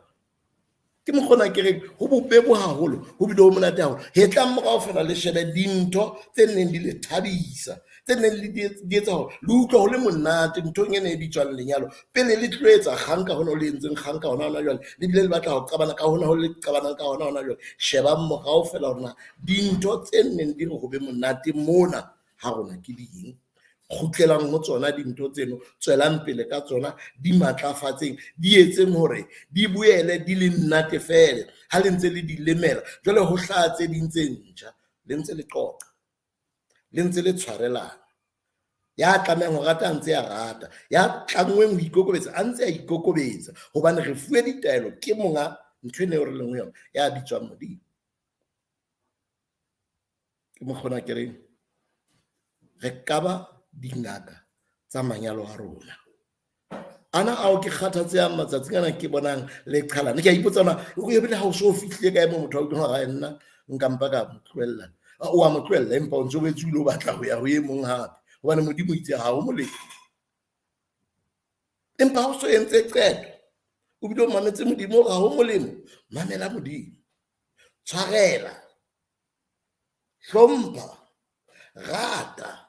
Ke mokgona ke reng ho bobebo haholo, ho bile ho monate haholo. Hetlang morao fela le shebe dintho tse neng di le thabisa, tse neng di etsa hore le utlwe ho le monate nthong ena e bitswang lenyalo. Pele le tlo etsa kgang ka hona ho le entseng kgang ka hona hona jwale, le bile le batla ho qabana ka hona ho le qabanang ka hona hona jwale. Shebang morao fela hore na dintho tse neng di re ho be monate mona ha rona ke ding. Kgutlelang ho tsona dintho tseno, tswelang pele ka tsona, di matlafatseng, di etseng hore di boele di le nnate fela ha le ntse le di lemela. Jwale ho hlaha tse ding tse ntjha, le ntse le qoqa, le ntse le tshwarelana. Ya tlamehang ho rata a ntse a rata, ya tlanngweng ho ikokobetsa a ntse a ikokobetsa, hobane re fuwe ditaelo ke monga ntho ena eo re leng ho yona, ya bitswang Modimo. Ke mokgona ke reng re ka ba dingaka tsa manyalo a rona. Ana ao ke kgathatsehang matsatsing ana ke bonang le qhalana, ke a ipotsa na o ebile ha o so fihlile kae moo motho a utlwang hore nna nka mpa ka mo tlohella. O a mo tlohella empa o ntso o boetse o ile o batla ho ya ho e mong hape, hobane Modimo o itse ha ho molemo. Empa ha o so entse qeto, o bile o mametse Modimo hore ha ho molemo, mamela Modimo, tshwarela, hlompha, rata,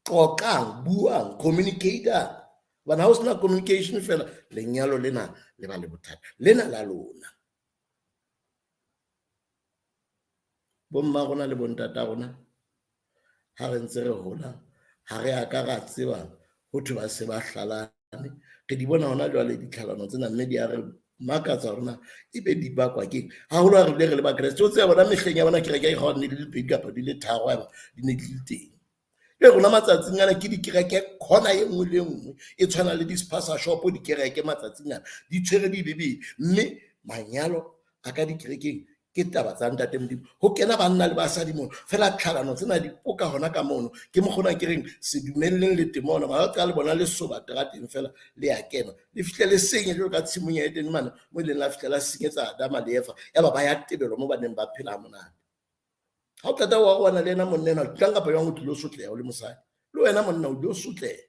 qoqang, buang, communicate-ang. Hobane ha ho sena communication fela, lenyalo lena le ba le bothata. Lena la lona. Bomma rona le bontata rona, ha re ntse re hola, ha re a ka ra tseba ho thwe ba se ba hlalane. Re di bona hona jwale ditlhalano tsena, mme di a re makatsa hore na ebe di bakwa keng. Haholo ha re bile re le Bakreste, o tseba bona mehleng ya bona kereke e kgona di le pedi kapa di le tharo, haeba di ne di le teng. Le rona matsatsing ana ke dikereke khona e nngwe le e nngwe e tshwana le di-spaza shop, dikereke matsatsing ana di tshwere dibebele, mme manyalo a ka dikerekeng ke taba tsa ntate Modimo. Ho kena banna le basadi mono fela, tlhalano tsena di poka hona ka mono. Ke mokgona ke reng se dumelleng le temona ba tla le bona le soba terateng fela le ya kena le fihle le senye jwalo ka tshimong ya Edene mane mo e leng la fihla la senyetsa Adama le Eva, yaba ba ya tebelwa mo ba neng ba phela monate. Ha o qeta wa arohana le yena monna enwa, jwang kapa jwang o tlilo sotleha o le mosadi, le wena monna o tlilo sotleha.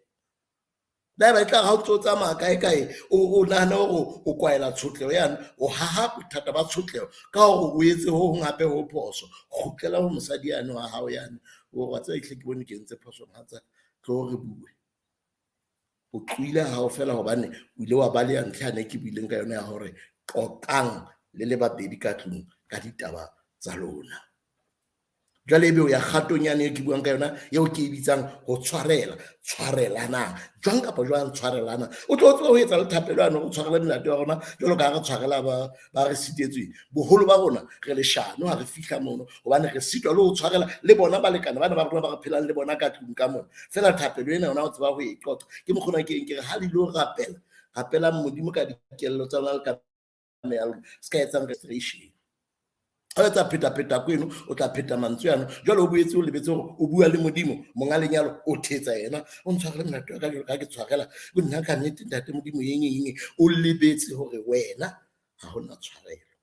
Le haeba e tla re ha o ntso tsamaya kae kae o nahane hore o kwaela tshotleho yane, o haha bothata ba tshotleho ka hore o etse ho hong hape ho phoso. Kgutlela ho mosadi yane wa hao yane, o re wa tseba ehlile ke bone ke entse phoso mohatsaka, tlo re bue. O tlohile hao fela hobane o ile wa baleha ntlha yane ke buileng ka yona ya hore qoqang le le babedi ka tlung ka ditaba tsa lona. Jwale ebe o ya kgatong yane e ke buang ka yona eo ke e bitsang ho tshwarela, tshwarelanang jwang kapa jwang, tshwarelana. O tlo tseba ho etsa le thapelo yane o tshwarele melato ya rona jwalo ka ha re tshwarela ba re sitetsweng. Boholo ba rona re leshano ha re fihla mono hobane re sitwa le ho tshwarela le bona balekane bana ba rona ba re phelang le bona ka tlung ka mona. Fela thapelo ena yona o tseba ho e qoqa. Ke mokgona ke eng ke re ha le ilo rapela, rapelang Modimo ka dikelello tsa lona le ka meya lona, se ka etsang registration. Ha o etsa pheta-pheta kweno, o tla pheta mantswe ano. Jwale o boetse o lebetse hore o bua le Modimo, monga lenyalo, o thetsa yena. O ntshwarele melato ya ka jwalo ka ha ke tshwarela. O nna ka nnete ntate Modimo eng eng eng. O lebetse hore wena ha hona tshwarelo.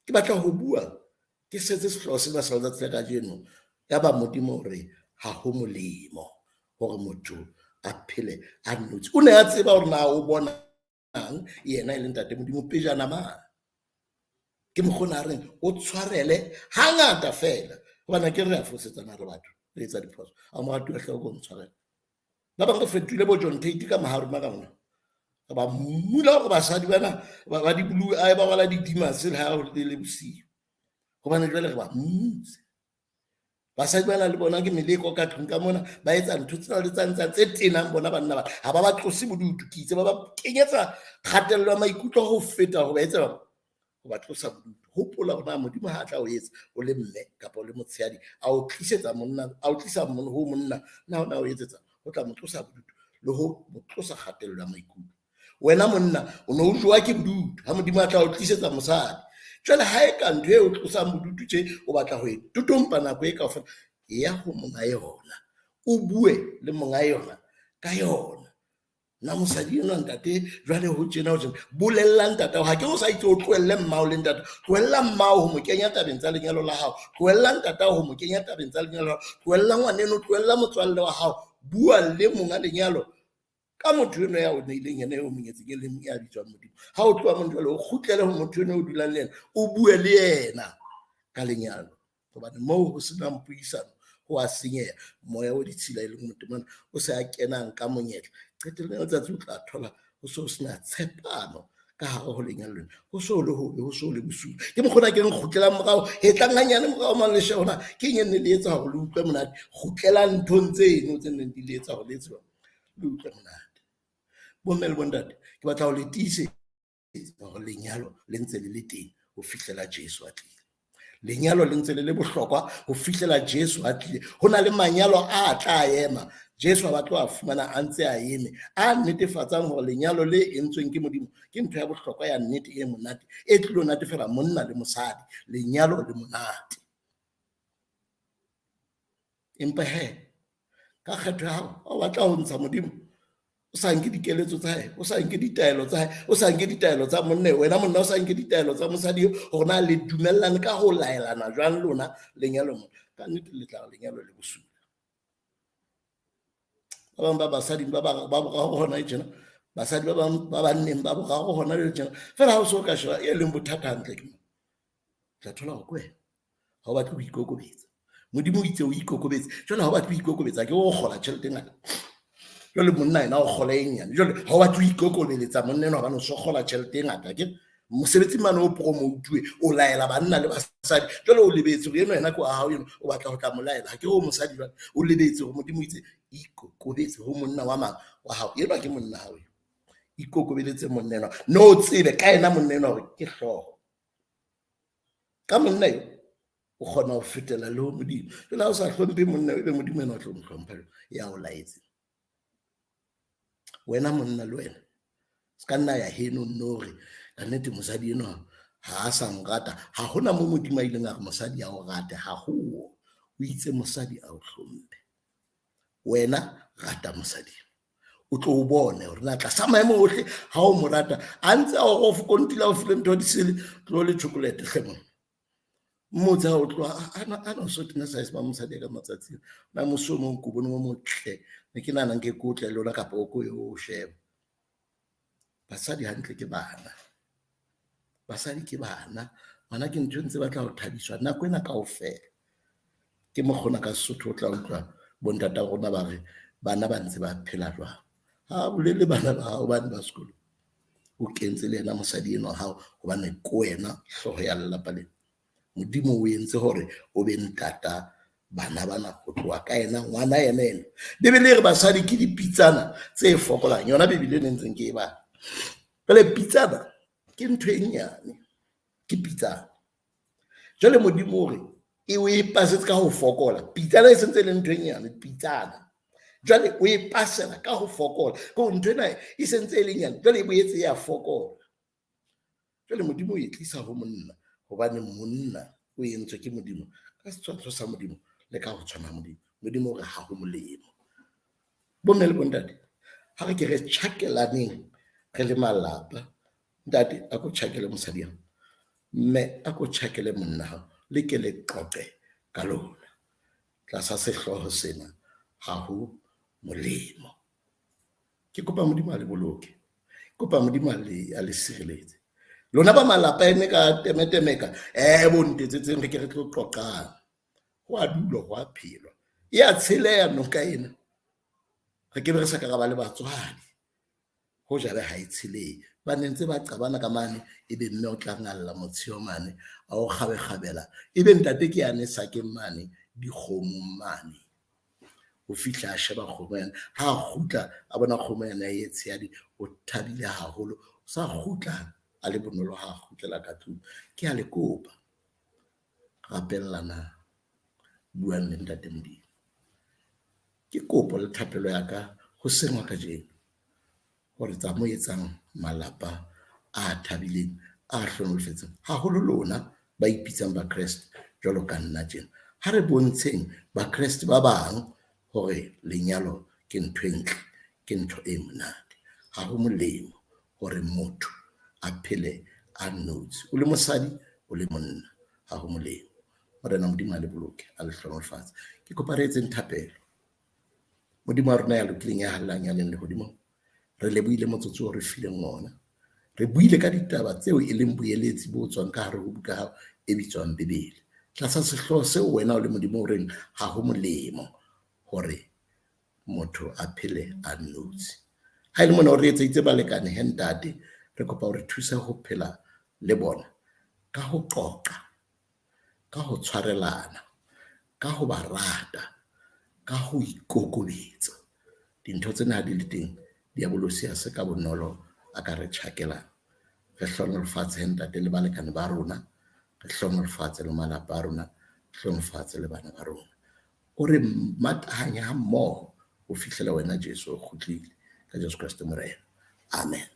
Ke batla ho bua ke setse sehlooho sena sa letsatsi la kajeno. Yaba Modimo o re ha ho molemo hore motho a phele a nnotshi. O ne a tseba hore na o bonang yena e le ntate Modimo pejana mane. Ke mokgona a reng o tshwarele hangata fela hobane ke re a fosetsana re batho re etsa diphoso. A moratuwa hloko o ntshwarele. Ba bang re fetohile bo John Tate ka maharuma ka mona. Re ba mmula hore basadi bana ba di blue eye ba rwala di-dimas le ha le le bosiu. Hobane jwale re ba mmutse. Basadi bana le bona ke meleko ka tlung ka mona, ba etsa ntho tsena le tsane tsa tse tenang bona banna ba. Ha ba ba tlose bodutu, ke itse ba ba kenyetsa kgatello ya maikutlo ho feta ho ba etsa ho ba tlosa bodutu. Hopola hore na Modimo ha a tla o etsa o le mme kapa o le motshehadi, a o tlisetsa monna, a o tlisa ho monna, na o na o etsetsa ho tla mo tlosa bodutu le ho mo tlosa kgatello ya maikutlo. Wena monna o ne o jowa ke bodutu ha Modimo a tla o tlisetsa mosadi. Jwale ha e ka ntho e o tlosang bodutu tje o batla ho e totompa nako e kaofela, ya ho monga yona, o bue le monga yona ka yona. Nna mosadi enwa ntate jwale ho tjena ho tjena, bolella ntate ha ke o sa itse o tlohelle mmao le ntate, tlohella mmao ho mo kenya tabeng tsa lenyalo la hao, tlohella ntate ho mo kenya tabeng tsa lenyalo la hao, tlohella ngwaneno, tlohella motswalle wa hao, bua le monga lenyalo ka motho enwa ya o neileng yena eo monyetseng e leng ya bitswang Modimo. Ha o tloha mona jwale o kgutlele ho motho enwa o dulang le yena, o bue le yena ka lenyalo, hobane moo ho senang puisano ho a senyeha. Moya o ditshila e leng motho mona o se a kenang ka monyetla, qetellong ya letsatsi o tla thola ho so sena tshepano ka hare ho lenyalo lena, ho so le hobe, ho so le bosula. Ke mokgona ke reng kgutlelang morao, hetlang hanyane morao mane le shebe hore na ke eng e nne le etsa hore le utlwe monate. Kgutlelang nthong tseno tse neng di le etsa hore le etse le utlwe monate. Bomme le bontate, ke batla ho le tiisetsa hore lenyalo le ntse le le teng ho fihlela Jesu a tlile. Lenyalo le ntse le le bohlokwa ho fihlela Jesu a tlile. Ho na le manyalo a tla ema, Jesu a ba tlo a fumana a ntse a eme, a netefatsang hore lenyalo le entsweng ke Modimo ke ntho ya bohlokwa ya nnete e monate, e tlilo natefela monna le mosadi. Lenyalo le monate. Empa he, ka kgetho ya hao, ha o batla ho ntsha Modimo, o sa nke dikeletso tsa hae, o sa nke ditaelo tsa hae, o sa nke ditaelo tsa monna, wena monna o sa nke ditaelo tsa mosadi, hore na le dumellane ka ho laelana jwang lona lenyalo mona. Ka nnete le tla re lenyalo le bosula. Ba bang ba basadi ba boraro hona e tjena, basadi ba bang ba banneng ba boraro hona le tjena. Fela ha o so ka sheba e leng bothata hantle ke mo. Tla thola hore ke wena ha o batle ho ikokobetsa. Modimo o itse o ikokobetse. Jwale ha o batle ho ikokobetsa ke o kgola tjhelete e ngata. Jwale monna yena o kgola e nyane. Jwale ha o batle ho ikokobeletsa monna enwa hobane o so kgola tjhelete e ngata ke mosebetsi mane o promotuwe, o laela banna le basadi. Jwale o lebetse hore enwa yena ke wa hao enwa, o batla ho tla mo laela. Ha ke o mosadi jwale, o lebetse hore Modimo o itse ikokobetse ho monna wa mang wa hao. Enwa ke monna hao eo. Ikokobeletse monna enwa. No o tsebe ka yena monna enwa hore ke hlooho. Ka monna eo O kgona ho fetela le ho Modimo. Jwale ha o sa hlomphe monna, ebe Modimo ena o tlo mo hlompha ya o laetseng. Wena monna le wena se ka nna ya heno nno re ka nnete mosadi enwa ha a sa nrata. Ha hona mo Modimo a ileng a re mosadi a o rate, ha ho. O itse mosadi a o hlomphe. Wena rata mosadi, o tlo o bone hore na tlasa maemo ohle ha o mo rata a ntse a o kontile, a o file ntho di sele, tlo le chocolate hle monna. Mmotse ha o tloha ana o so tena size ba mosadi ka matsatsi na moso o mong ko bone o motle, ne ke nahana nke ke o tle le ona kapa o ko o sheba. Basadi hantle ke bana, basadi ke bana, ngwana ke ntho e ntse batla ho thabiswa nako ena kaofela. Ke mokgona ka Sesotho o tla utlwa bontata rona ba re bana ba ntse ba phela jwang. Ha bolele bana ba hao bane ba sekolo, o kentse le yena mosadi enwa wa hao hobane ke wena hlooho ya lelapa lena. Modimo o entse hore o be ntata bana bana ho tloha ka yena ngwana yena ena. Bibele e re basadi ke dipitsana tse fokolang, yona Bibele e ne ntseng ke e bala. Jwale pitsana ke ntho e nyane, ke pitsana. Jwale Modimo o re e o e pasetse ka ho fokola. Pitsana e sentse e le ntho e nyane, pitsana. Jwale o e pasela ka ho fokola. Ke hore ntho ena e sentse e le nyane, jwale e boetse ya fokola. Jwale Modimo o e tlisa ho monna, hobane monna o entswe ke Modimo ka setshwantsho sa Modimo le ka ho tshwana Modimo. Modimo o re ha ho molemo. Bomme le bontate, ha re ke re tjhakelaneng re le malapa. Ntate a ko tjhakele mosadi wa hao, mme a ko tjhakele monna hao, le ke le qoqe ka lona tlasa sehlooho sena, ha ho molemo. Ke kopa Modimo a le boloke, kopa Modimo a le sireletse. Lona ba malapa ene ka temetemeka, bo ntetsetseng re ke re tlo qoqang. Ho a dulwa, ho a phelwa. E a tsheleha noka ena. Re ke be re sa ka ra ba le batswadi. Ho jare ha e tshelehe. Ba ne ntse ba qabana ka mane, ebe mme o tla ngalla motsheo mane, a o kgabekgabela. Ebe ntate ke yane sakeng mane, dikgomong mane. Ho fihla a sheba kgomo yane. Ha a kgutla, a bona kgomo yane ya e tshehadi, o thabile haholo. O sa kgutla a le bonolo ha a kgutlela ka tlung. Ke a le kopa, rapellanang, buang le Ntate Modimo. Ke kopo le thapelo ya ka ho sengwa kajeno hore tsa mo etsang malapa a thabileng, a hlohonolofetseng, haholo lona ba ipitsang Bakreste jwalo ka nna tjena. Ha re bontsheng Bakreste ba bang hore lenyalo ke ntho e ntle, ke ntho e monate. Ha ho molemo hore motho a phele a nnotshi, o le mosadi, o le monna, ha ho molemo. Morena Modimo a le boloke, a le hlohonolofatse. Ke kopa re etseng thapelo. Modimo wa rona ya lokileng, ya hallang, ya leng lehodimong, re lebohile motsotso o re fileng ona. Re buile ka ditaba tseo e leng boeletsi bo tswang ka hare ho buka ya hao e bitswang Bibele. Tlasa sehlooho seo wena o le Modimo o reng ha ho molemo hore motho a phele a nnotshi. Ha e le mona o re etseditse balekane he ntate, re kopa o re thuse ho phela le bona ka ho qoqa, ka ho tshwarelana, ka ho ba rata, ka ho ikokobetsa. Dintho tsena ha di le teng, diabolosi ha se ka bonolo a ka re tjhakelang. Re hlohonolofatse he ntate le balekane ba rona, re hlohonolofatse le malapa a rona, re hlohonolofatse le bana ba rona. O re matahanye ha mmoho ho fihlela wena Jesu o kgutlile. Ka Jesu Kreste Morena. Amen.